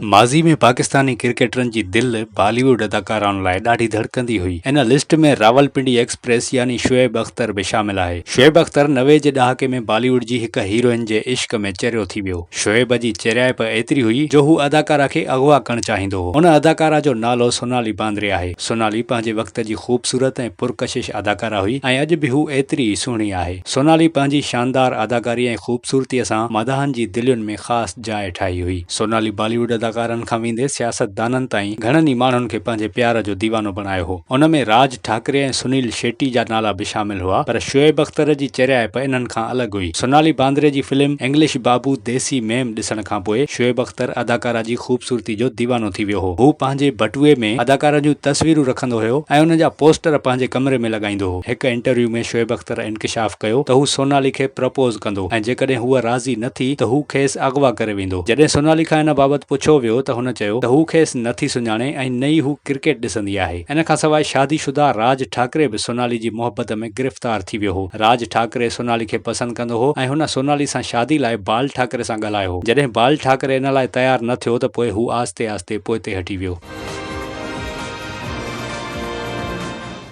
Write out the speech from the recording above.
ماضي ۾ پاڪستاني ڪرڪيٽرن جي دل بالي ووڊ اداڪارائن لاء ڏاڍي ڌڙڪندي هئي. ان لسٽ ۾ راولپنڊي ايڪسپريس يعني شعيب اختر به شامل آهي. شعيب اختر 90 جي ڏهاڪي ۾ بالي ووڊ جي هڪ هيروئن جي عشق ۾ چريو ٿي ويو. شعيب جي چريائپ ايتري هئي جو هو اداڪارا کي اغوا ڪرڻ چاهيندو هو. ان اداڪارا جو نالو سونالي باندري آهي. سونالي پنهنجي وقت جي خوبصورت ۽ پرڪشش اداڪارا هئي ۽ اڄ به هو ايتري ئي سهڻي آهي. سونالي پنهنجي شاندار اداڪاري ۽ خوبصورتيء سان مداحن جي دلين ۾ خاص جاء ٺاهي هئي. سونالي بالي ووڊ اداڪارن کان ويندي سياستدانن تائين گهڻن ئي ماڻهن کي پنهنجي پيار جو ديوانو بڻايو هو. ان ۾ راج ٺاڪري ۽ سنيل شيٽي جا نالا به شامل هئا پر شعيب اختر جي چريائپ انهن کان الڳ هئي. سونالي باندري جي فلم انگلش بابو ديسي ميم ڏسڻ کانپوء شعيب اختر اداڪارا جي خوبصورتي جو ديوانو ٿي ويو هو. هو پنهنجي بٽوئي ۾ اداڪارن جون تصويرون رکندو هيو ۽ انهن جا پوسٽر پنهنجي ڪمري ۾ لڳائيندو هو. هڪ انٽرويو ۾ شعيب اختر انڪشاف ڪيو ته هو سونالي کي پرپوز ڪندو ۽ جيڪڏهن هوء راضي نه ٿي ته هو کيس اغوا ڪري ويندو. جڏهن سونالي کان ان بابت پڇيو ويو ته هن چيو ته هو کيس نه ٿي سڃاڻي ۽ نه ئي هو ڪرڪيٽ ڏسندي آهي. ان کانسواء شادي شده راج ٺاڪري به سونالي جي محبت ۾ گرفتار ٿي ويو هو. راج ٺاڪري سونالي کي پسند ڪندو هو ۽ هن سونالي سان شادي لاء بال ٺاڪري سان ڳالهايو هو. جڏهن بال ٺاڪري ان لاء تيار نه ٿيو ته پوء هو آهستي آهستي پوئتي هٽي ويو.